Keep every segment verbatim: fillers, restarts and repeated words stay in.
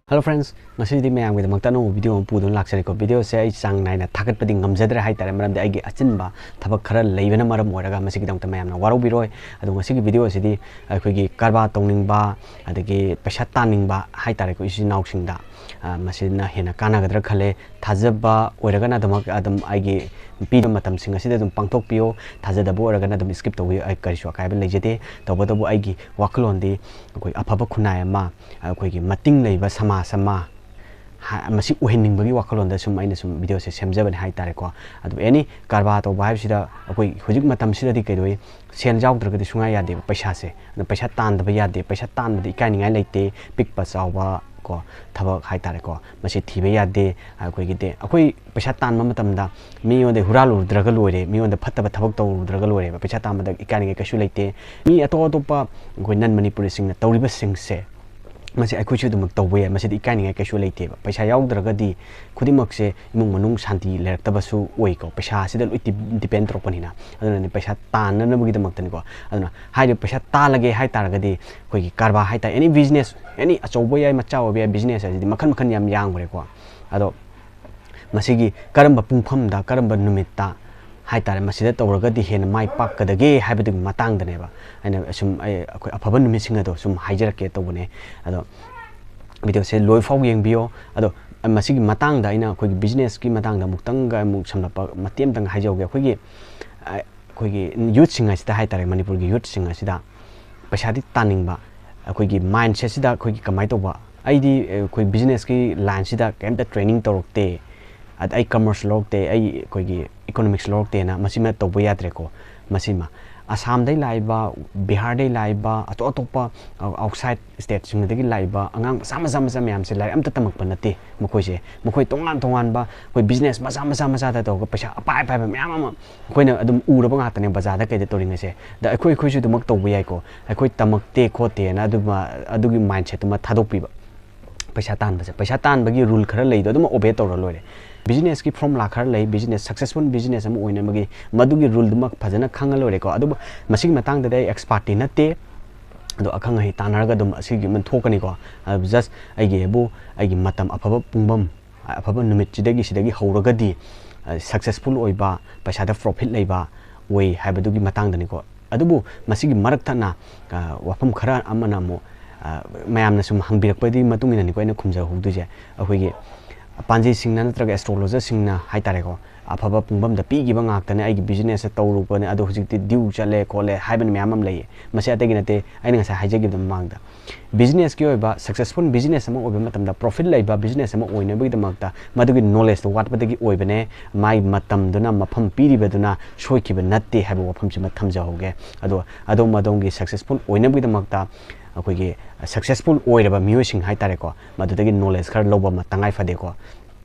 Hello friends, ꯉꯁꯤꯗꯤ ꯃꯌꯥꯝꯒꯤꯗꯃꯛꯇ ꯑꯅꯧꯕ video ꯑꯃ ꯄꯨꯗꯨꯅ ꯂꯥꯛꯆꯔꯦꯀꯣ꯫ Video ꯁꯦ ꯑꯩ ꯆꯥꯡ ꯅꯥꯏꯅ ꯊꯥꯒꯠꯄꯗꯤ ꯉꯝꯖꯗ꯭ꯔꯦ ꯍꯥꯏꯇꯥꯔꯦ, ꯃꯔꯝꯗꯤ ꯑꯩꯒꯤ ꯑꯆꯤꯟꯕ ꯊꯕꯛ ꯈꯔ ꯂꯩꯕꯅ ꯃꯔꯝ ꯑꯣꯏꯔꯒ꯫ ꯃꯁꯤꯒꯤꯗꯃꯛꯇ ꯃꯌꯥꯝꯅ ꯋꯥꯔꯧꯕꯤꯔꯣꯏ꯫ ꯑꯗꯣ ꯉꯁꯤꯒꯤ video ꯑꯁꯤꯗꯤ ꯑꯩꯈꯣꯏꯒꯤ ꯀꯔꯕꯥꯔ ꯇꯧꯅꯤꯡꯕ, ꯑꯗꯒꯤ ꯄꯩꯁꯥ ꯇꯥꯟꯅꯤꯡꯕ ꯍꯥꯏꯇꯥꯔꯦꯀꯣ, ꯏꯆꯤꯜ ꯏꯅꯥꯎꯁꯤꯡꯗ, ꯑ, ꯃꯁꯤꯅ ꯍꯦꯟꯅ ꯀꯥꯟꯅꯒꯗ꯭ꯔꯥ ꯈꯜꯂꯦ꯫ ꯊꯥꯖꯕ ꯑꯣꯏꯔꯒꯅ ꯑꯗꯨꯃꯛ ꯑꯗꯨꯝ ꯑꯩꯒꯤ ꯄꯤꯕ ꯃꯇꯝꯁꯤꯡ ꯑꯁꯤꯗ ꯑꯗꯨꯝ ꯄꯥꯡꯊꯣꯛꯄꯤꯌꯨ, ꯊꯥꯖꯗꯕ ꯑꯣꯏꯔꯒꯅ ꯑꯗꯨꯝ skip ꯇꯧꯕꯤꯌꯨ, ꯑꯩ ꯀꯔꯤꯁꯨ ꯑꯀꯥꯏꯕ ꯂꯩꯖꯗꯦ꯫ ꯇꯧꯕꯇꯕꯨ ꯑꯩꯒꯤ ꯋꯥꯈꯜꯂꯣꯟꯗꯤ ꯑꯩꯈꯣꯏ ꯑꯐꯕ ꯈꯨꯟꯅꯥꯏ ꯑꯃ, ꯑꯩꯈꯣꯏꯒꯤ ꯃꯇꯤꯡ ꯂꯩꯕ ꯁꯃꯥꯖ ꯑꯃ, ꯍꯥ-, ꯃꯁꯤ ꯑꯣꯏꯍꯟꯅꯤꯡꯕꯒꯤ ꯋꯥꯈꯜꯂꯣꯟꯗ ꯁꯨꯝ ꯑꯩꯅ ꯁꯨꯝ video ꯁꯦ ꯁꯦꯝꯖꯕꯅꯤ ꯍꯥꯏꯇꯥꯔꯦꯀꯣ꯫ ꯑꯗꯨ any ꯀꯔꯕꯥꯔ ꯇꯧꯕ ꯍꯥꯏꯕꯁꯤꯗ ꯑꯩꯈꯣꯏ ꯍꯧꯖꯤꯛ ꯃꯇꯝꯁꯤꯗꯗꯤ ꯀꯩꯗꯧꯏ, ꯁꯦꯜ ꯌꯥꯎꯗ꯭ꯔꯒꯗꯤ ꯁꯨꯡꯌꯥ ꯌꯥꯗꯦꯕ ꯄꯩꯁꯥꯁꯦ꯫ ꯑꯗꯨ ꯄꯩꯁꯥ ꯇꯥꯟꯗꯕ ꯌꯥꯗꯦ, ꯄꯩꯁꯥ ꯇꯥꯟꯕꯗ ꯏꯀꯥꯏꯅꯤꯡꯉꯥꯏ ꯂꯩꯇꯦ, ꯄꯤꯛꯄ ꯆꯥꯎꯕ ꯀꯣ, ꯊꯕꯛ ꯍꯥꯏꯇꯥꯔꯦꯀꯣ, ꯃꯁꯤ ꯊꯤꯕ ꯌꯥꯗꯦ꯫ ꯑꯩꯈꯣꯏꯒꯤꯗꯤ ꯑꯩꯈꯣꯏ ꯄꯩꯁꯥ ꯇꯥꯟꯕ ꯃꯇꯝꯗ ꯃꯤꯉꯣꯟꯗ ꯍꯨꯔꯥꯜꯂꯨꯗ꯭ꯔꯒ ꯂꯣꯏꯔꯦ, ꯃꯤꯉꯣꯟꯗ ꯐꯠꯇꯕ ꯊꯕꯛ ꯇꯧꯔꯨꯗ꯭ꯔꯒ ꯂꯣꯏꯔꯦꯕ꯫ ꯄꯩꯁꯥ ꯇꯥꯟꯕꯗ ꯏꯀꯥꯏꯅꯤꯡꯉꯥꯏ ꯀꯩꯁꯨ ꯂꯩꯇꯦ꯫ ꯃꯤ ꯑꯇꯣꯞ ꯑꯇꯣꯞꯄ ꯑꯩꯈꯣꯏ non Manipuri ꯁꯤꯡꯅ ꯇꯧꯔꯤꯕꯁꯤꯡꯁꯦ, ꯃꯁꯤ ꯑꯩꯈꯣꯏꯁꯨ ꯑꯗꯨꯃꯛ ꯇꯧꯕ ꯌꯥꯏ, ꯃꯁꯤꯗꯤ ꯏꯀꯥꯏꯅꯤꯡꯉꯥꯏ ꯀꯩꯁꯨ ꯂꯩꯇꯦꯕ꯫ ꯄꯩꯁꯥ ꯌꯥꯎꯗ꯭ꯔꯒꯗꯤ ꯈꯨꯗꯤꯡꯃꯛꯁꯦ ꯏꯃꯨꯡ ꯃꯅꯨꯡ ꯁꯥꯟꯇꯤ ꯂꯩꯔꯛꯇꯕꯁꯨ ꯑꯣꯏꯀꯣ, ꯄꯩꯁꯥꯁꯤꯗ ꯂꯣꯏ ꯗꯤ-, depend ꯇꯧꯔꯛꯄꯅꯤꯅ꯫ ꯑꯗꯨꯅꯅꯦ ꯄꯩꯁꯥ ꯇꯥꯟꯅꯅꯕꯒꯤꯗꯃꯛꯇꯅꯤꯀꯣ꯫ ꯑꯗꯨꯅ ꯍꯥꯏꯔꯤꯕ ꯄꯩꯁꯥ ꯇꯥꯜꯂꯒꯦ ꯍꯥꯏꯇꯥꯔꯒꯗꯤ ꯑꯩꯈꯣꯏꯒꯤ ꯀꯔꯕꯥꯔ ꯍꯥꯏꯇꯥꯔꯦ, any business, any ꯑꯆꯧꯕ ꯌꯥꯏ, ꯃꯆꯥ ꯑꯣꯏꯕ ꯌꯥꯏ, business ꯍꯥꯏꯁꯤꯗꯤ ꯃꯈꯜ ꯃꯈꯜ ꯌꯥꯝ ꯌꯥꯝꯈ꯭ꯔꯦꯀꯣ꯫ ꯑꯗꯣ ꯃꯁꯤꯒꯤ ꯀꯔꯝꯕ ꯄꯨꯡꯐꯝꯗ, ꯀꯔꯝꯕ ꯅꯨꯃꯤꯠꯇ ꯍꯥꯏꯇꯥꯔꯦ, ꯃꯁꯤꯗ ꯇꯧꯔꯒꯗꯤ ꯍꯦꯟꯅ ꯃꯥꯏ ꯄꯥꯛꯀꯗꯒꯦ ꯍꯥꯏꯕꯗꯨꯒꯤ ꯃꯇꯥꯡꯗꯅꯦꯕ ꯑꯩꯅ ꯁꯨꯝ, ꯑꯩ, ꯑꯩꯈꯣꯏ ꯑꯐꯕ ꯅꯨꯃꯤꯠꯁꯤꯡ ꯑꯗꯣ ꯁꯨꯝ ꯍꯥꯏꯖꯔꯛꯀꯦ ꯇꯧꯕꯅꯦ꯫ ꯑꯗꯣ video ꯁꯦ ꯂꯣꯏ ꯐꯥꯎ ꯌꯦꯡꯕꯤꯌꯣ꯫ ꯑꯗꯣ ꯃꯁꯤꯒꯤ ꯃꯇꯥꯡꯗ ꯑꯩꯅ ꯑꯩꯈꯣꯏꯒꯤ business ꯀꯤ ꯃꯇꯥꯡꯗ ꯑꯃꯨꯛꯇꯪꯒ ꯑꯃꯨꯛ ꯁꯝꯂꯞꯄ ꯃꯇꯦꯛ ꯑꯃꯇꯪ ꯍꯥꯏꯖꯍꯧꯒꯦ꯫ ꯑꯩꯈꯣꯏꯒꯤ, ꯑ, ꯑꯩꯈꯣꯏꯒꯤ youth ꯁꯤꯡ ꯑꯁꯤꯗ ꯍꯥꯏꯇꯥꯔꯦ, ꯃꯅꯤꯄꯨꯔꯒꯤ youth ꯁꯤꯡ ꯑꯁꯤꯗ ꯄꯩꯁꯥꯗꯤ ꯇꯥꯅꯤꯡꯕ, ꯑꯩꯈꯣꯏꯒꯤ mindset ꯁꯤꯗ ꯑꯩꯈꯣꯏꯒꯤ ꯀꯃꯥꯏꯅ ꯇꯧꯕ, ꯑꯩꯗꯤ, ꯑ, ꯑꯩꯈꯣꯏ business ꯀꯤ line ꯁꯤꯗ ꯀꯩꯝꯇ training ꯇꯧꯔꯛꯇꯦ, ꯑꯗ ꯑꯩ commerce ꯂꯧꯔꯛꯇꯦ, ꯑꯩ ꯑꯩꯈꯣꯏꯒꯤ economics ꯂꯧꯔꯛꯇꯦꯅ ꯃꯁꯤꯃ ꯇꯧꯕ ꯌꯥꯗ꯭ꯔꯦꯀꯣ꯫ ꯃꯁꯤꯃ ꯑꯁꯥꯝꯗꯩ ꯂꯥꯛꯏꯕ, ꯕꯤꯍꯥꯔꯗꯩ ꯂꯥꯛꯏꯕ, ꯑꯇꯣꯞ ꯑꯇꯣꯞꯄ outside state ꯁꯤꯡꯗꯒꯤ ꯂꯥꯛꯏꯕ ꯑꯉꯥꯡ ꯃꯆꯥ ꯃꯆꯥ ꯃꯆꯥ ꯃꯌꯥꯝꯁꯦ ꯂꯥꯏꯔꯤꯛ ꯑꯝꯇ ꯇꯝꯃꯛꯄ ꯅꯠꯇꯦ ꯃꯈꯣꯏꯁꯦ꯫ ꯃꯈꯣꯏ ꯇꯣꯉꯥꯟ ꯇꯣꯉꯥꯟꯕ ꯑꯩꯈꯣꯏ business ꯃꯆꯥ ꯃꯆꯥ ꯃꯆꯥꯗ ꯇꯧꯔꯒ ꯄꯩꯁꯥ ꯑꯄꯥꯏ ꯑꯄꯥꯏꯕ ꯃꯌꯥꯝ ꯑꯃ ꯑꯩꯈꯣꯏꯅ ꯑꯗꯨꯝ ꯎꯔꯕ ꯉꯥꯛꯇꯅꯦ ꯕꯖꯥꯔꯗ ꯀꯩꯗ ꯇꯧꯔꯤꯉꯩꯁꯦ꯫ ꯑꯗ ꯑꯩꯈꯣꯏ, ꯑꯩꯈꯣꯏꯁꯨ ꯑꯗꯨꯃꯛ ꯇꯧꯕ ꯌꯥꯏꯀꯣ꯫ ꯑꯩꯈꯣꯏ ꯇꯝꯃꯛꯇꯦ ꯈꯣꯠꯇꯦꯅ ꯑꯗꯨꯃ, ꯑꯗꯨꯒꯤ mindset ꯇꯨꯃ ꯊꯥꯗꯣꯛꯄꯤꯕ꯫ ꯄꯩꯁꯥ ꯇꯥꯟꯕꯁꯦ, ꯄꯩꯁꯥ ꯇꯥꯟꯕꯒꯤ rule ꯈꯔ ꯂꯩꯗꯣ ꯑꯗꯨꯃꯛ obey ꯇꯧꯔ ꯂꯣꯏꯔꯦ꯫ Business ꯀꯤ formula ꯈꯔ ꯂꯩ, business, successful business ꯑꯃ ꯑꯣꯏꯅꯕꯒꯤ ꯃꯗꯨꯒꯤ rule ꯗꯨꯃꯛ ꯐꯖꯅ ꯈꯪꯉ ꯂꯣꯏꯔꯦꯀꯣ꯫ ꯑꯗꯨꯕꯨ ꯃꯁꯤꯒꯤ ꯃꯇꯥꯡꯗꯗꯤ ꯑꯩ expert ꯇꯤ ꯅꯠꯇꯦ꯫ ꯑꯗꯣ ꯑꯈꯪ ꯑꯍꯩ ꯇꯥꯟꯅꯔꯒ ꯑꯗꯨꯝ ꯑꯁꯤꯒꯤ ꯑꯃ ꯊꯣꯛꯀꯅꯤꯀꯣ꯫ ꯑꯗꯨ just ꯑꯩꯒꯤ ꯍꯥꯏꯕꯨ ꯑꯩꯒꯤ ꯃꯇꯝ ꯑꯐꯕ ꯄꯨꯡꯐꯝ, ꯑꯐꯕ ꯅꯨꯃꯤꯠꯁꯤꯗꯒꯤ, ꯁꯤꯗꯒꯤ ꯍꯧꯔꯒꯗꯤ successful ꯑꯣꯏꯕ, ꯄꯩꯁꯥꯗ profit ꯂꯩꯕ ꯑꯣꯏ ꯍꯥꯏꯕꯗꯨꯒꯤ ꯃꯇꯥꯡꯗꯅꯤꯀꯣ꯫ ꯑꯗꯨꯕꯨ ꯃꯁꯤꯒꯤ ꯃꯔꯛ ꯊꯠꯅ, ꯑ, ꯋꯥꯐꯝ ꯈꯔ ꯑꯃꯅ ꯑꯃꯨꯛ, ꯑ, ꯃꯌꯥꯝꯅ ꯁꯨꯝ ꯍꯪꯕꯤꯔꯛꯄꯒꯤ ꯃꯇꯨꯡ ꯏꯟꯅꯅꯤꯀꯣ ꯑꯩꯅ ꯈꯨꯝꯖꯍꯧꯗꯣꯏꯁꯦ꯫ ꯑꯩꯈꯣꯏꯒꯤ ꯄꯥꯟꯖꯤꯁꯤꯡꯅ ꯅꯠꯇ꯭ꯔꯒ astrologerꯁꯤꯡꯅ ꯍꯥꯏꯇꯥꯔꯦꯀꯣ, ꯑꯐꯕ ꯄꯨꯡꯐꯝꯗ ꯄꯤꯈꯤꯕ ꯉꯥꯛꯇꯅꯦ, ꯑꯩꯒꯤ businessꯁꯦ ꯇꯧꯔꯨꯕꯅꯦ, ꯑꯗꯣ ꯍꯧꯖꯤꯛꯇꯤ due ꯆꯠꯂꯦ ꯈꯣꯠꯂꯦ ꯍꯥꯏꯕꯅ ꯃꯌꯥꯝ ꯑꯃ ꯂꯩꯌꯦ꯫ ꯃꯁꯤ ꯑꯇꯩꯒꯤ ꯅꯠꯇꯦ, ꯑꯩꯅ ꯉꯁꯥꯏ ꯍꯥꯏꯖꯈꯤꯕꯗꯨ ꯃꯃꯥꯡꯗ꯫ Businessꯀꯤ ꯑꯣꯏꯕ successful business ꯑꯃ ꯑꯣꯏꯕ ꯃꯇꯝꯗ, profit ꯂꯩꯕ business ꯑꯃ ꯑꯣꯏꯅꯕꯒꯤꯗꯃꯛꯇ ꯃꯗꯨꯒꯤ knowledgeꯇꯣ ꯋꯥꯠꯄꯗꯒꯤ ꯑꯣꯏꯕꯅꯦ꯫ ꯃꯥꯒꯤ ꯃꯇꯝꯗꯨꯅ, ꯃꯐꯝ ꯄꯤꯔꯤꯕꯗꯨꯅ ꯁꯣꯏꯈꯤꯕ ꯅꯠꯇꯦ ꯍꯥꯏꯕ ꯋꯥꯐꯝꯁꯤꯃ ꯊꯝꯖꯍꯧꯒꯦ꯫ ꯑꯗꯣ ꯑꯗꯣꯝ ꯑꯗꯣꯝꯒꯤ successful ꯑꯣꯏꯅꯕꯒꯤꯗꯃꯛꯇ ꯑꯩꯈꯣꯏꯒꯤ successful ꯑꯣꯏꯔꯕ ꯃꯤꯑꯣꯏꯁꯤꯡ ꯍꯥꯏꯇꯥꯔꯦꯀꯣ, ꯃꯗꯨꯗꯒꯤ knowledge ꯈꯔ ꯂꯧꯕ ꯑꯃ ꯇꯉꯥꯏ ꯐꯗꯦꯀꯣ꯫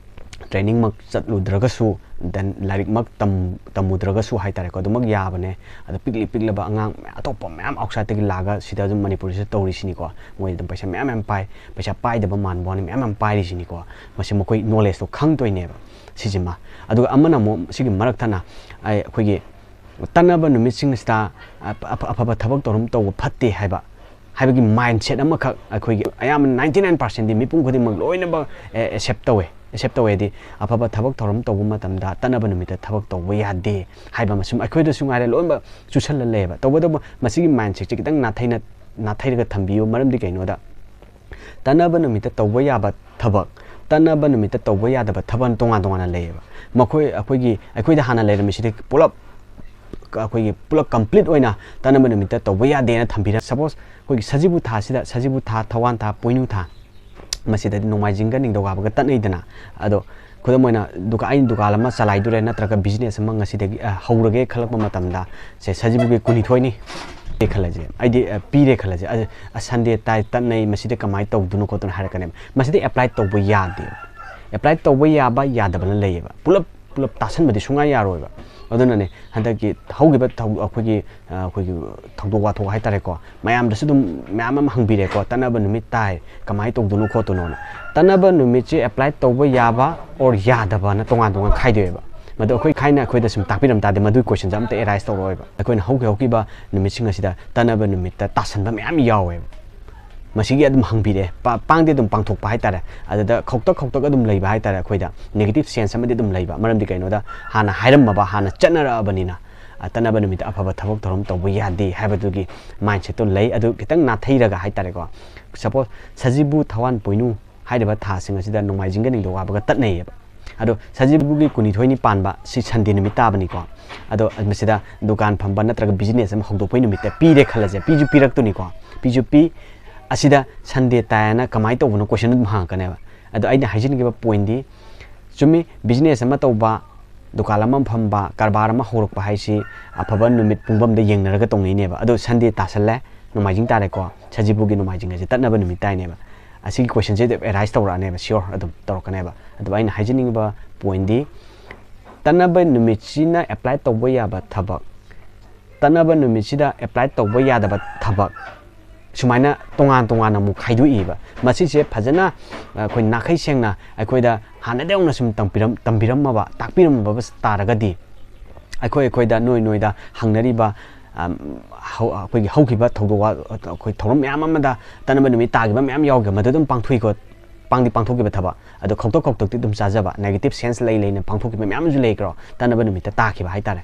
Trainingꯃꯛ ꯆꯠꯂꯨꯗ꯭ꯔꯒꯁꯨ, then ꯂꯥꯏꯔꯤꯛꯃꯛ ꯇꯝ-, ꯇꯝꯃꯨꯗ꯭ꯔꯒꯁꯨ ꯍꯥꯏꯇꯥꯔꯦꯀꯣ, ꯑꯗꯨꯃꯛ ꯌꯥꯕꯅꯦ꯫ ꯑꯗꯣ ꯄꯤꯛꯂꯤ ꯄꯤꯛꯂꯕ ꯑꯉꯥꯡ ꯃꯌꯥꯝ, ꯑꯇꯣꯞꯄ ꯃꯌꯥꯝ outsideꯇꯒꯤ ꯂꯥꯛꯑꯒ ꯁꯤꯗ ꯑꯗꯨꯝ ꯃꯅꯤꯄꯨꯔꯁꯤꯗ ꯇꯧꯔꯤꯁꯤꯅꯤꯀꯣ꯫ ꯃꯣꯏ ꯑꯗꯨꯝ ꯄꯩꯁꯥ ꯃꯌꯥꯝ ꯃꯌꯥꯝ ꯄꯥꯏ, ꯄꯩꯁꯥ ꯄꯥꯏꯗꯕ ꯃꯥꯟꯕ ꯋꯥꯅꯤ, ꯃꯌꯥꯝ ꯃꯌꯥꯝ ꯄꯥꯏꯔꯤꯁꯤꯅꯤꯀꯣ꯫ ꯃꯁꯤ ꯃꯈꯣꯏ knowledgeꯇꯣ ꯈꯪꯗꯣꯏꯅꯦꯕ꯫ ꯁꯤꯁꯤꯃ꯫ ꯑꯗꯨꯒ ꯑꯃꯅ ꯑꯃꯨꯛ ꯁꯤꯒꯤ ꯃꯔꯛ ꯊꯠꯅ ꯑꯩ, ꯑꯩꯈꯣꯏꯒꯤ ꯇꯠꯅꯕ ꯅꯨꯃꯤꯠꯁꯤꯡꯁꯤꯗ ꯑꯐ-, ꯑꯐꯕ ꯊꯕꯛ ꯊꯧꯔꯝ ꯇꯧꯕ ꯐꯠꯇꯦ ꯍꯥꯏꯕ, ꯍꯥꯏꯕꯒꯤ mindset ꯑꯃꯈꯛ ꯑꯩꯈꯣꯏꯒꯤ ꯑꯌꯥꯝꯕ ninety nine percentꯗꯤ ꯃꯤꯄꯨꯝ ꯈꯨꯗꯤꯡꯃꯛ ꯂꯣꯏꯅꯃꯛ, ꯑꯦ, accept ꯇꯧꯋꯦ꯫ Accept ꯇꯧꯋꯦ ꯍꯥꯏꯗꯤ ꯑꯐꯕ ꯊꯕꯛ ꯊꯧꯔꯝ ꯇꯧꯕ ꯃꯇꯝꯗ ꯇꯠꯅꯕ ꯅꯨꯃꯤꯠꯇ ꯊꯕꯛ ꯇꯧꯕ ꯌꯥꯗꯦ ꯍꯥꯏꯕ ꯑꯃ ꯁꯨꯝ ꯑꯩꯈꯣꯏꯗꯁꯨ ꯉꯥꯏꯔꯦ ꯂꯣꯏꯅꯃꯛ ꯆꯨꯁꯜꯂ ꯂꯩꯌꯦꯕ꯫ ꯇꯧꯕꯇꯕꯨ ꯃꯁꯤꯒꯤ mindsetꯁꯦ ꯈꯤꯇꯪ ꯅꯥꯊꯩꯅ-, ꯅꯥꯊꯩꯔꯒ ꯊꯝꯕꯤꯌꯨ꯫ ꯃꯔꯝꯗꯤ ꯀꯩꯅꯣꯗ, ꯇꯠꯅꯕ ꯅꯨꯃꯤꯠꯇ ꯇꯧꯕ ꯌꯥꯕ ꯊꯕꯛ, ꯇꯠꯅꯕ ꯅꯨꯃꯤꯠꯇ ꯇꯧꯕ ꯌꯥꯗꯕ ꯊꯕꯛ ꯇꯣꯉꯥꯟ ꯇꯣꯉꯥꯟꯅ ꯂꯩꯌꯦꯕ꯫ ꯃꯈꯣꯏ ꯑꯩꯈꯣꯏꯒꯤ, ꯑꯩꯈꯣꯏꯗ ꯍꯥꯟꯅ ꯂꯩꯔꯝꯃꯤꯁꯤꯗꯤ ꯄꯨꯂꯞ, ꯑꯩꯈꯣꯏꯒꯤ ꯄꯨꯂꯞ complete ꯑꯣꯏꯅ ꯇꯠꯅꯕ ꯅꯨꯃꯤꯠꯇ ꯇꯧꯕ ꯌꯥꯗꯦꯅ ꯊꯝꯕꯤꯔ-, suppose ꯑꯩꯈꯣꯏꯒꯤ ꯁꯖꯤꯕꯨ ꯊꯥꯁꯤꯗ, ꯁꯖꯤꯕꯨ ꯊꯥ, ꯊꯋꯥꯟ ꯊꯥ, ꯄꯣꯏꯅꯨ ꯊꯥ, ꯃꯁꯤꯗꯗꯤ ꯅꯣꯡꯃꯥꯏꯖꯤꯡꯒ ꯅꯤꯡꯊꯧꯀꯥꯕꯒ ꯇꯠꯅꯩꯗꯅ꯫ ꯑꯗꯣ ꯈꯨꯗꯝ ꯑꯣꯏꯅ ꯗꯨꯀꯥ-, ꯑꯩꯅ ꯗꯨꯀꯥꯟ ꯑꯃ ꯆꯂꯥꯏꯗꯣꯔꯦ, ꯅꯠꯇ꯭ꯔꯒ business ꯑꯃ ꯉꯁꯤꯗꯒꯤ, ꯑ, ꯍꯧꯔꯒꯦ ꯈꯜꯂꯛꯄ ꯃꯇꯝꯗ, ꯁꯦ, ꯁꯖꯤꯕꯨꯒꯤ ꯀꯨꯟꯅꯤꯊꯣꯏꯅꯤ ꯈꯜꯂꯁꯦ, ꯑꯩꯗꯤ, ꯑ, ꯄꯤꯔꯦ ꯈꯜꯂꯁꯦ, ꯑ, ꯑ, Sunday ꯇꯥꯏ, ꯇꯠꯅꯩ, ꯃꯁꯤꯗ ꯀꯃꯥꯏꯅ ꯇꯧꯗꯣꯏꯅꯣ ꯈꯣꯠꯇꯣꯏꯅꯣ ꯍꯥꯏꯔꯛꯀꯅꯦꯕ꯫ ꯃꯁꯤꯗ apply ꯇꯧꯕ ꯌꯥꯗꯦꯕ꯫ Apply ꯇꯧꯕ ꯌꯥꯕ ꯌꯥꯗꯕꯅ ꯂꯩꯌꯦꯕ꯫ ꯄꯨꯂꯞ, ꯄꯨꯂꯞ ꯇꯥꯁꯟꯕꯗꯤ ꯁꯨꯡꯌꯥ ꯌꯥꯔꯣꯏꯕ꯫ ꯑꯗꯨꯅꯅꯦ ꯍꯟꯗꯛꯀꯤ ꯍꯧꯈꯤꯕ ꯊꯧ-, ꯑꯩꯈꯣꯏꯒꯤ, ꯑ, ꯑꯩꯈꯣꯏꯒꯤ ꯊꯧꯗꯣꯛ ꯋꯥꯊꯣꯛ ꯍꯥꯏꯇꯥꯔꯦꯀꯣ, ꯃꯌꯥꯝꯗꯁꯨ ꯑꯗꯨꯝ ꯃꯌꯥꯝ ꯑꯃ ꯍꯪꯕꯤꯔꯦꯀꯣ, ꯇꯠꯅꯕ ꯅꯨꯃꯤꯠ ꯇꯥꯏ, ꯀꯃꯥꯏꯅ ꯇꯧꯗꯣꯏꯅꯣ ꯈꯣꯠꯇꯣꯏꯅꯣꯅ꯫ ꯇꯠꯅꯕ ꯅꯨꯃꯤꯠꯁꯦ apply ꯇꯧꯕ ꯌꯥꯕ or ꯌꯥꯗꯕꯅ ꯇꯣꯉꯥꯟ ꯇꯣꯉꯥꯟ ꯈꯥꯏꯗꯣꯛꯑꯦꯕ꯫ ꯃꯗꯨ ꯑꯩꯈꯣꯏ ꯊꯥꯏꯅ ꯑꯩꯈꯣꯏꯗ ꯁꯨꯝ ꯇꯥꯛꯄꯤꯔꯝ ꯇꯥꯔꯗꯤ ꯃꯗꯨꯒꯤ ꯀꯣꯏꯁꯟꯁꯦ ꯑꯝꯇ ꯑꯦꯔꯥꯏꯁ ꯇꯧꯔꯛꯑꯣꯏꯕ꯫ ꯑꯩꯈꯣꯏꯅ ꯍꯧꯈꯤ ꯍꯧꯈꯤꯕ ꯅꯨꯃꯤꯠꯁꯤꯡ ꯑꯁꯤꯗ ꯇꯠꯅꯕ ꯅꯨꯃꯤꯠꯇ ꯇꯥꯁꯟꯕ ꯃꯌꯥꯝ ꯌꯥꯎꯋꯦꯕ꯫ ꯃꯁꯤꯒꯤ ꯑꯗꯨꯝ ꯍꯪꯕꯤꯔꯛꯑꯦ꯫ ꯄꯥ- ꯄꯥꯡꯗꯤ ꯑꯗꯨꯝ ꯄꯥꯡꯊꯣꯛꯄ ꯍꯥꯏꯇꯥꯔꯦ꯫ ꯑꯗꯨꯗ ꯈꯧꯇꯛ ꯈꯧꯇꯛ ꯑꯗꯨꯝ ꯂꯩꯕ ꯍꯥꯏꯇꯥꯔꯦ꯫ ꯑꯩꯈꯣꯏꯗ ꯅꯦꯒꯦꯇꯤꯞ ꯁꯦꯟꯁ ꯑꯃꯗꯤ ꯑꯗꯨꯝ ꯂꯩꯕ꯫ ꯃꯔꯝꯗꯤ ꯀꯩꯅꯣꯗ, ꯍꯥꯟꯅ ꯍꯥꯏꯔꯝꯃꯕ, ꯍꯥꯟꯅ ꯆꯠꯅꯔꯛꯑꯕꯅꯤꯅ, ꯑ, ꯇꯠꯅꯕ ꯅꯨꯃꯤꯠꯇ ꯑꯐꯕ ꯊꯕꯛ ꯊꯧꯔꯝ ꯇꯧꯕ ꯌꯥꯗꯦ ꯍꯥꯏꯕꯗꯨꯒꯤ ꯃꯥꯏꯟꯁꯦꯠꯇꯣ ꯂꯩ꯫ ꯑꯗꯨ ꯈꯤꯇꯪ ꯅꯥꯊꯩꯔꯒ ꯍꯥꯏꯇꯥꯔꯦꯀꯣ, ꯁꯄꯣꯁ ꯁꯖꯤꯕꯨ, ꯊꯋꯥꯟ ꯄꯣꯏꯅꯨ ꯍꯥꯏꯔꯤꯕ ꯊꯥꯁꯤꯡ ꯑꯁꯤꯗ ꯅꯣꯡꯃꯥꯏꯖꯤꯡꯒ ꯅꯤꯡꯊꯧꯀꯥꯕꯒ ꯇꯠꯅꯩꯌꯦꯕ꯫ ꯑꯗꯣ ꯁꯖꯤꯕꯨꯒꯤ ꯀꯨꯟꯅꯤꯊꯣꯏꯅꯤ ꯄꯥꯟꯕ ꯁꯤ ꯁꯟꯗꯦ ꯅꯨꯃꯤꯠ ꯇꯥꯕꯅꯤꯀꯣ꯫ ꯑꯗꯣ ꯃꯁꯤꯗ ꯗꯨꯀꯥꯟ ꯐꯝꯕ ꯅꯠꯇ꯭ꯔꯒ ꯕꯤꯖꯤꯅꯦꯁ ꯑꯃ ꯍꯧꯗꯣꯛꯄꯩ ꯅꯨꯃꯤꯠꯇ ꯄꯤꯔꯦ ꯈꯜꯂꯁꯦ, ꯄꯤꯁꯨ ꯄꯤꯔꯛꯇꯣꯏꯅꯤꯀꯣ, ꯄꯤꯁꯨ ꯄꯤ꯫ ꯑꯁꯤꯗ ꯁꯟꯗꯦ ꯇꯥꯏꯅ ꯀꯃꯥꯏꯅ ꯇꯧꯕꯅꯣ ꯀꯣꯏꯁꯟ ꯑꯗꯨꯝ ꯍꯪꯉꯛꯀꯅꯦꯕ꯫ ꯑꯗꯣ ꯑꯩꯅ ꯍꯥꯏꯖꯅꯤꯡꯉꯤꯕ ꯄꯣꯏꯟꯗꯤ, ꯆꯨꯝꯃꯤ, ꯕꯤꯖꯤꯅꯦꯁ ꯑꯃ ꯇꯧꯕ, ꯗꯨꯀꯥꯟ ꯑꯃ ꯐꯝꯕ, ꯀꯔꯕꯥꯔ ꯑꯃ ꯍꯧꯔꯛꯄ ꯍꯥꯏꯁꯤ ꯑꯐꯕ ꯅꯨꯃꯤꯠ ꯄꯨꯡꯐꯝꯗ ꯌꯦꯡꯅꯔꯒ ꯇꯧꯅꯩꯅꯦꯕ꯫ ꯑꯗꯣ ꯁꯟꯗꯦ ꯇꯥꯁꯜꯂꯦ, ꯅꯣꯡꯃꯥꯏꯖꯤꯡ ꯇꯥꯔꯦꯀꯣ, ꯁꯖꯤꯕꯨꯒꯤ ꯅꯣꯡꯃꯥꯏꯖꯤꯡ ꯍꯥꯏꯁꯦ ꯇꯠꯅꯕ ꯅꯨꯃꯤꯠ ꯇꯥꯏꯅꯦꯕ꯫ ꯑꯁꯤꯒꯤ ꯀꯣꯏꯁꯟꯁꯦ ꯑꯦꯔꯥꯏꯁ ꯇꯧꯔꯛꯑꯅꯦꯕ, ꯁꯤꯌꯣꯔ ꯑꯗꯨꯝ ꯇꯧꯔꯛꯀꯅꯦꯕ꯫ ꯑꯗꯨꯕꯨ ꯑꯩꯅ ꯍꯥꯏꯖꯅꯤꯡꯉꯤꯕ ꯄꯣꯏꯟꯗꯤ, ꯇꯠꯅꯕ ꯅꯨꯃꯤꯠꯁꯤꯅ ꯑꯦꯄ꯭ꯂꯥꯏ ꯇꯧꯕ ꯌꯥꯕ ꯊꯕꯛ, ꯇꯠꯅꯕ ꯅꯨꯃꯤꯠꯁꯤꯗ ꯑꯦꯄ꯭ꯂꯥꯏ ꯇꯧꯕ ꯌꯥꯗꯕ ꯊꯕꯛ, ꯁꯨꯃꯥꯏꯅ ꯇꯣꯉꯥꯟ ꯇꯣꯉꯥꯟꯅ ꯑꯃꯨꯛ ꯈꯥꯏꯗꯣꯛꯏꯕ꯫ ꯃꯁꯤꯁꯦ ꯐꯖꯅ, ꯑ, ꯑꯩꯈꯣꯏ ꯅꯥꯈꯩ ꯁꯦꯡꯅ ꯑꯩꯈꯣꯏꯗ ꯍꯥꯟꯅꯗꯒꯤ ꯍꯧꯅ ꯁꯨꯝ ꯇꯝꯕꯤꯔꯝ-, ꯇꯝꯕꯤꯔꯝꯃꯕ, ꯇꯥꯛꯄꯤꯔꯝꯃꯕ ꯇꯥꯔꯒꯗꯤ, ꯑꯩꯈꯣꯏ, ꯑꯩꯈꯣꯏꯗ ꯅꯣꯏ ꯅꯣꯏꯗ ꯍꯪꯅꯔꯤꯕ, ꯑꯝ, ꯍꯧ-, ꯑꯩꯈꯣꯏꯒꯤ ꯍꯧꯈꯤꯕ ꯊꯧꯗꯣꯛ ꯋꯥ-, ꯑꯩꯈꯣꯏ ꯊꯧꯔꯝ ꯃꯌꯥꯝ ꯑꯃꯗ ꯇꯠꯅꯕ ꯅꯨꯃꯤꯠ ꯇꯥꯈꯤꯕ ꯃꯌꯥꯝ ꯌꯥꯎꯈ꯭ꯔꯦ, ꯃꯗꯨ ꯑꯗꯨꯝ ꯄꯥꯡꯊꯣꯛꯏꯀꯣ, ꯄꯥꯡꯗꯤ ꯄꯥꯡꯊꯣꯛꯈꯤꯕ ꯊꯕꯛ, ꯑꯗꯣ ꯈꯧꯇꯛ ꯈꯧꯇꯛꯇꯤ ꯑꯗꯨꯝ ꯆꯥꯖꯕ, ꯅꯦꯒꯦꯇꯤꯞ ꯁꯦꯟꯁ ꯂꯩ ꯂꯩꯅ ꯄꯥꯡꯊꯣꯛꯈꯤꯕ ꯃꯌꯥꯝ ꯑꯃꯁꯨ ꯂꯩꯈ꯭ꯔꯣ, ꯇꯠꯅꯕ ꯅꯨꯃꯤꯠꯇ ꯇꯥꯈꯤꯕ ꯍꯥꯏꯇꯥꯔꯦ꯫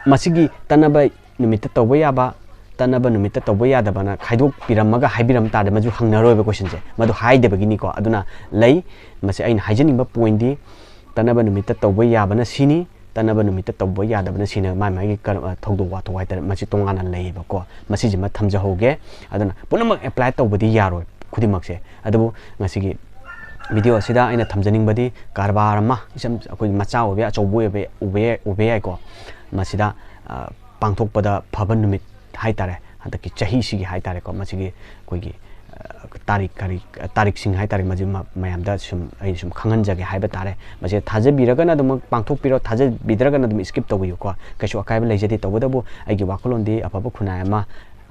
ꯃꯁꯤꯒꯤ ꯇꯠꯅꯕ ꯅꯨꯃꯤꯠꯇ ꯇꯧꯕ ꯌꯥꯕ, ꯇꯠꯅꯕ ꯅꯨꯃꯤꯠꯇ ꯇꯧꯕ ꯌꯥꯗꯕꯅ ꯈꯥꯏꯗꯣꯛꯄꯤꯔꯝꯃꯒ ꯍꯥꯏꯕꯤꯔꯝ ꯇꯥꯔꯗꯤ ꯃꯗꯨ ꯍꯪꯅꯔꯣꯏꯕ ꯀꯣꯏꯁꯟꯁꯦ, ꯃꯗꯨ ꯍꯥꯏꯗꯕꯒꯤꯅꯤꯀꯣ꯫ ꯑꯗꯨꯅ ꯂꯩ, ꯃꯁꯤ ꯑꯩꯅ ꯍꯥꯏꯖꯅꯤꯡꯕ ꯄꯣꯏꯟꯗꯤ, ꯇꯠꯅꯕ ꯅꯨꯃꯤꯠꯇ ꯇꯧꯕ ꯌꯥꯕꯅ ꯁꯤꯅꯤ, ꯇꯠꯅꯕ ꯅꯨꯃꯤꯠꯇ ꯇꯧꯕ ꯌꯥꯗꯕꯅ ꯁꯤꯅ ꯃꯥꯏ ꯃꯥꯏꯒꯤ ꯀꯔ-, ꯑ, ꯊꯧꯗꯣꯛ ꯋꯥꯊꯣꯛ ꯍꯥꯏꯇꯥꯔꯦ, ꯃꯁꯤ ꯇꯣꯉꯥꯟꯅ ꯂꯩꯌꯦꯕꯀꯣ꯫ ꯃꯁꯤꯁꯤꯃ ꯊꯝꯖꯍꯧꯒꯦ꯫ ꯑꯗꯨꯅ ꯄꯨꯝꯅꯃꯛ ꯑꯦꯄ꯭ꯂꯥꯏ ꯇꯧꯕꯗꯤ ꯌꯥꯔꯣꯏ ꯈꯨꯗꯤꯡꯃꯛꯁꯦ꯫ ꯑꯗꯨꯕꯨ ꯉꯁꯤꯒꯤ ꯚꯤꯗꯤꯑꯣ ꯑꯁꯤꯗ ꯑꯩꯅ ꯊꯝꯖꯅꯤꯡꯕꯗꯤ ꯀꯔꯕꯥꯔ ꯑꯃ, ꯏꯁꯝ-, ꯑꯩꯈꯣꯏ ꯃꯆꯥ ꯑꯣꯏꯕ ꯌꯥꯏ, ꯑꯆꯧꯕ ꯑꯣꯏꯕ ꯌꯥꯏ, ꯎꯕ ꯌꯥꯏ, ꯎꯕ ꯌꯥꯏꯀꯣ꯫ ꯃꯁꯤꯗ, ꯑ, ꯄꯥꯡꯊꯣꯛꯄꯗ ꯐꯕ ꯅꯨꯃꯤꯠ ꯍꯥꯏꯇꯥꯔꯦ, ꯍꯟꯗꯛꯀꯤ ꯆꯍꯤꯁꯤꯒꯤ ꯍꯥꯏꯇꯥꯔꯦꯀꯣ, ꯃꯁꯤꯒꯤ ꯑꯩꯈꯣꯏꯒꯤ, ꯑ, ꯇꯥꯔꯤꯛ ꯀꯔꯤ, ꯇꯥꯔꯤꯛꯁꯤꯡ ꯍꯥꯏꯇꯥꯔꯦ, ꯃꯁꯤ ꯃ-, ꯃꯌꯥꯝꯗ ꯁꯨꯝ, ꯑꯩ ꯁꯨꯝ ꯈꯪꯍꯟꯖꯒꯦ ꯍꯥꯏꯕ ꯇꯥꯔꯦ꯫ ꯃꯁꯤ ꯊꯥꯖꯕꯤꯔꯒꯅ ꯑꯗꯨꯃꯛ ꯄꯥꯡꯊꯣꯛꯄꯤꯔꯣ, ꯊꯥꯖꯕꯤꯗ꯭ꯔꯒꯅ ꯑꯗꯨꯝ ꯁ꯭ꯀꯤꯞ ꯇꯧꯕꯤꯌꯨꯀꯣ, ꯀꯩꯁꯨ ꯑꯀꯥꯏꯕ ꯂꯩꯖꯗꯦ꯫ ꯇꯧꯕꯇꯕꯨ ꯑꯩꯒꯤ ꯋꯥꯈꯜꯂꯣꯟꯗꯤ ꯑꯐꯕ ꯈꯨꯟꯅꯥꯏ ꯑꯃ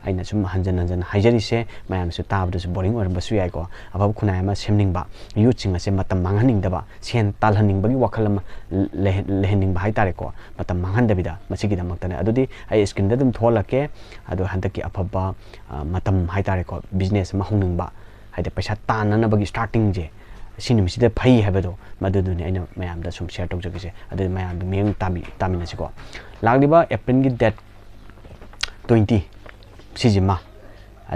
ꯑꯩꯅ ꯁꯨꯝ ꯍꯟꯖꯟ ꯍꯟꯖꯟ ꯍꯥꯏꯖꯔꯤꯁꯦ, ꯃꯌꯥꯝꯁꯨ ꯇꯥꯕꯗꯁꯨ ꯕꯣꯔꯤꯡ ꯑꯣꯏꯔꯝꯕꯁꯨ ꯌꯥꯏꯀꯣ꯫ ꯑꯐꯕ ꯈꯨꯟꯅꯥꯏ ꯑꯃ ꯁꯦꯝꯅꯤꯡꯕ, ꯌꯨꯠꯁꯤꯡ ꯑꯁꯦ ꯃꯇꯝ ꯃꯥꯡꯍꯟꯅꯤꯡꯗꯕ, ꯁꯦꯟ ꯇꯥꯜꯍꯟꯅꯤꯡꯕꯒꯤ ꯋꯥꯈꯜ ꯑꯃ ꯂꯩꯍ- ꯂꯩꯍꯟꯅꯤꯡꯕ ꯍꯥꯏꯇꯥꯔꯦꯀꯣ꯫ ꯃꯇꯝ ꯃꯥꯡꯍꯟꯗꯕꯤꯗ, ꯃꯁꯤꯒꯤꯗꯃꯛꯇꯅꯦ꯫ ꯑꯗꯨꯗꯤ ꯑꯩ ꯁ꯭ꯀ꯭ꯔꯤꯟꯗ ꯑꯗꯨꯝ ꯊꯣꯛꯍꯜꯂꯛꯀꯦ꯫ ꯑꯗꯣ ꯍꯟꯗꯛꯀꯤ ꯑꯐꯕ, ꯑ, ꯃꯇꯝ ꯍꯥꯏꯇꯥꯔꯦꯀꯣ, ꯕꯤꯖꯤꯅꯦꯁ ꯑꯃ ꯍꯧꯅꯤꯡꯕ, ꯍꯥꯏꯗꯤ ꯄꯩꯁꯥ ꯇꯥꯟꯅꯅꯕꯒꯤ ꯁ꯭ꯇꯥꯔꯇꯤꯡꯁꯦ ꯁꯤ ꯅꯨꯃꯤꯠꯁꯤꯗ ꯐꯩ ꯍꯥꯏꯕꯗꯣ, ꯃꯗꯨꯗꯨꯅꯤ ꯑꯩꯅ ꯃꯌꯥꯝꯗ ꯁꯨꯝ ꯁꯤꯌꯔ ꯇꯧꯖꯒꯦꯁꯦ꯫ ꯑꯗꯨꯗꯤ ꯃꯌꯥꯝꯗꯣ ꯃꯤꯠꯌꯦꯡ ꯇꯥꯕꯤ- ꯇꯥꯃꯤꯟꯅꯁꯤꯀꯣ꯫ ꯂꯥꯛꯂꯤꯕ ꯑꯦꯄ꯭ꯔꯤꯜꯒꯤ ꯗꯦꯠ ꯇ꯭ꯋꯦꯟꯇꯤ ꯁꯤꯁꯤꯃ,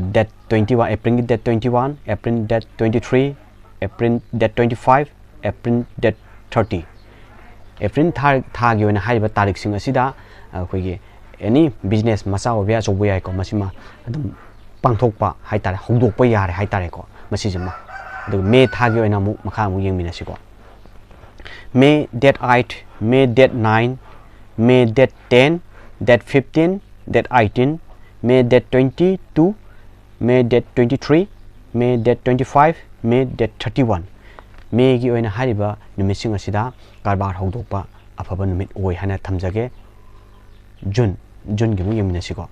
ꯗꯦꯠ ꯇ꯭ꯋꯦꯟꯇꯤ ꯋꯥꯟ, ꯑꯦꯄ꯭ꯔꯤꯜꯒꯤ date twenty one, April date twenty three, April date twenty five, April date thirty. April ꯊꯥ, ꯊꯥꯒꯤ ꯑꯣꯏꯅ ꯍꯥꯏꯔꯤꯕ ꯇꯥꯔꯤꯛꯁꯤꯡ ꯑꯁꯤꯗ ꯑꯩꯈꯣꯏꯒꯤ ꯑꯦꯅꯤ ꯕꯤꯖꯤꯅꯦꯁ ꯃꯆꯥ ꯑꯣꯏꯕ ꯌꯥꯏ, ꯑꯆꯧꯕ ꯌꯥꯏꯀꯣ, ꯃꯁꯤꯃ ꯑꯗꯨꯝ ꯄꯥꯡꯊꯣꯛꯄ ꯍꯥꯏꯇꯥꯔꯦ, ꯍꯧꯗꯣꯛꯄ ꯌꯥꯔꯦ ꯍꯥꯏꯇꯥꯔꯦꯀꯣ, ꯃꯁꯤꯁꯤꯃ꯫ ꯑꯗꯨꯒ ꯃꯦ ꯊꯥꯒꯤ ꯑꯣꯏꯅ ꯑꯃꯨꯛ ꯃꯈꯥ ꯑꯃꯨꯛ ꯌꯦꯡꯃꯤꯟꯅꯁꯤꯀꯣ꯫ May date eight, May date nine, May date ten, date fifteen, date eighteen, May date twenty-two, May date twenty-three, May date twenty-five, May date thirty-one꯫ ꯃꯦꯒꯤ ꯑꯣꯏꯅ ꯍꯥꯏꯔꯤꯕ ꯅꯨꯃꯤꯠꯁꯤꯡ ꯑꯁꯤꯗ ꯀꯔꯕꯥꯔ ꯍꯧꯗꯣꯛꯄ ꯑꯐꯕ ꯅꯨꯃꯤꯠ ꯑꯣꯏ ꯍꯥꯏꯅ ꯊꯝꯖꯒꯦ꯫ ꯖꯨꯟ, ꯖꯨꯟꯒꯤ ꯑꯃꯨꯛ ꯌꯦꯡꯃꯤꯟꯅꯁꯤꯀꯣ꯫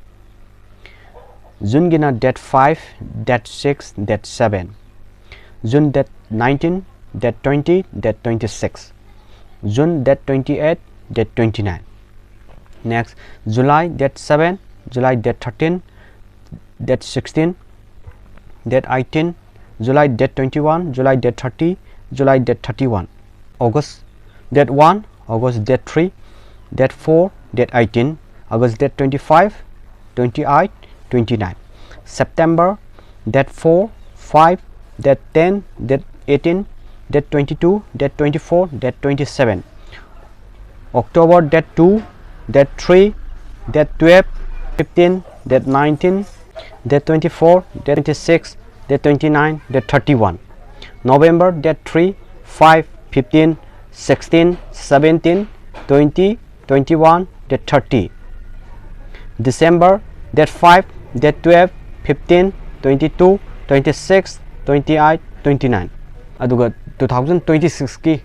ꯖꯨꯟꯒꯤꯅ date five, date six, date seven꯫ June date nineteen, date twenty, date twenty-six꯫ June date twenty-eight, date twenty-nine꯫ Next, July date seven, July date thirteen, date sixteen, date eighteen, July date twenty-one, July date thirty, July date thirty-one, August date one, August date three, date four, date eighteen, August date twenty-five, twenty-eight, twenty-nine, September date four, five, date ten, date eighteen, date twenty-two, date twenty-four, date twenty-seven, October date two, date three, date twelve, fifteen, date nineteen, date twenty-four, date twenty-six, date twenty-nine, date thirty-one, November date three, five, fifteen, sixteen, seventeen, twenty, twenty-one, date thirty, December date five, date twelve, fifteen, twenty-two, twenty-six, twenty-eight, twenty-nine꯫ ꯑꯗꯨꯒ two thousand twenty-six ꯀꯤ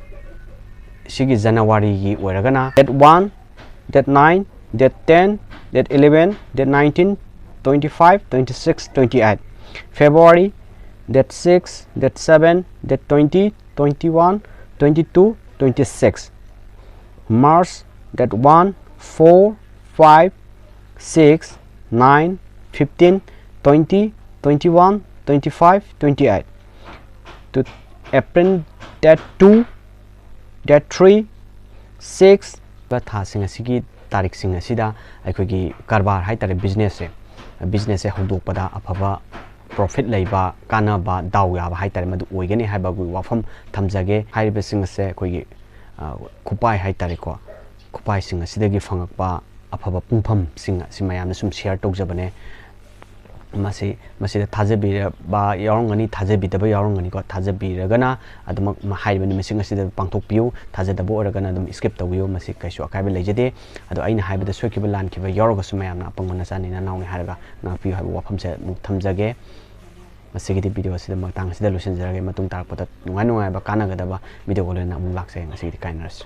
ꯁꯤꯒꯤ ꯖꯅꯋꯥꯔꯤꯒꯤ ꯑꯣꯏꯔꯒꯅ date one, date nine, date ten, date eleven, date nineteen, twenty-five, twenty-six, twenty-eight. February, date six, date seven, date twenty, twenty-one, twenty-two, twenty-six. March, date one, four, five, six, nine, fifteen, twenty, twenty-one, twenty-five, twenty-eight. To April, date two, date three, six, ꯊꯥꯁꯤꯡ ꯑꯁꯤꯒꯤ ꯇꯥꯔꯤꯛꯁꯤꯡ ꯑꯁꯤꯗ ꯑꯩꯈꯣꯏꯒꯤ ꯀꯔꯕꯥꯔ ꯍꯥꯏ ꯇꯥꯔꯦ, ꯕꯤꯖꯤꯅꯦꯁꯁꯦ, ꯕꯤꯖꯤꯅꯦꯁꯁꯦ ꯍꯧꯗꯣꯛꯄꯗ ꯑꯐꯕ profit ꯂꯩꯕ, ꯀꯥꯟꯅꯕ, ꯗꯥꯎ ꯌꯥꯕ ꯍꯥꯏ ꯇꯥꯔꯦ, ꯃꯗꯨ ꯑꯣꯏꯒꯅꯤ ꯍꯥꯏꯕꯒꯤ ꯋꯥꯐꯝ ꯊꯝꯖꯒꯦ꯫ ꯍꯥꯏꯔꯤꯕꯁꯤꯡ ꯑꯁꯦ ꯑꯩꯈꯣꯏꯒꯤ, ꯑ, ꯈꯨꯄꯥꯏ ꯍꯥꯏ ꯇꯥꯔꯦꯀꯣ, ꯈꯨꯄꯥꯏꯁꯤꯡ ꯑꯁꯤꯗꯒꯤ ꯐꯪꯉꯛꯄ ꯑꯐꯕ ꯄꯨꯡꯐꯝꯁꯤꯡ ꯑꯁꯤ ꯃꯌꯥꯝꯗ ꯁꯨꯝ ꯁꯤꯌꯔ ꯇꯧꯖꯕꯅꯦ꯫ ꯃꯁꯤ, ꯃꯁꯤꯗ ꯊꯥꯖꯕꯤꯔꯕ ꯌꯥꯎꯔꯝꯒꯅꯤ, ꯊꯥꯖꯕꯤꯗꯕ ꯌꯥꯎꯔꯝꯒꯅꯤꯀꯣ꯫ ꯊꯥꯖꯕꯤꯔꯒꯅ ꯑꯗꯨꯃꯛ ꯃ-, ꯍꯥꯏꯔꯤꯕ ꯅꯨꯃꯤꯠꯁꯤꯡ ꯑꯁꯤꯗ ꯄꯥꯡꯊꯣꯛꯄꯤꯌꯨ, ꯊꯥꯖꯗꯕ ꯑꯣꯏꯔꯒꯅ ꯑꯗꯨꯝ ꯁ꯭ꯀꯤꯞ ꯇꯧꯕꯤꯌꯨ, ꯃꯁꯤ ꯀꯩꯁꯨ ꯑꯀꯥꯏꯕ ꯂꯩꯖꯗꯦ꯫ ꯑꯗꯣ ꯑꯩꯅ ꯍꯥꯏꯕꯗ ꯁꯣꯏꯈꯤꯕ ꯂꯥꯟꯈꯤꯕ ꯌꯥꯎꯔꯒꯁꯨ ꯃꯌꯥꯝꯅ ꯑꯄꯪꯕ ꯅꯆꯥꯅꯤ ꯅꯅꯥꯎꯅꯤ ꯍꯥꯏꯔꯒ ꯉꯥꯛꯄꯤꯌꯨ ꯍꯥꯏꯕ ꯋꯥꯐꯝꯁꯦ ꯑꯃꯨꯛ ꯊꯝꯖꯒꯦ꯫ ꯃꯁꯤꯒꯤꯗꯤ ꯚꯤꯗꯤꯑꯣ ꯑꯁꯤꯗ ꯃꯇꯥꯡ ꯑꯁꯤꯗ ꯂꯣꯏꯁꯤꯟꯖꯔꯒꯦ꯫ ꯃꯇꯨꯡ ꯇꯥꯔꯛꯄꯗ ꯅꯨꯡꯉꯥꯏ ꯅꯨꯡꯉꯥꯏꯕ ꯀꯥꯟꯅꯒꯗꯕ ꯚꯤꯗꯤꯑꯣꯒ ꯂꯣꯏꯅꯅ ꯑꯃꯨꯛ ꯂꯥꯛꯆꯒꯦ꯫ ꯉꯁꯤꯒꯤꯗꯤ ꯀꯥꯏꯅꯔꯁꯤ꯫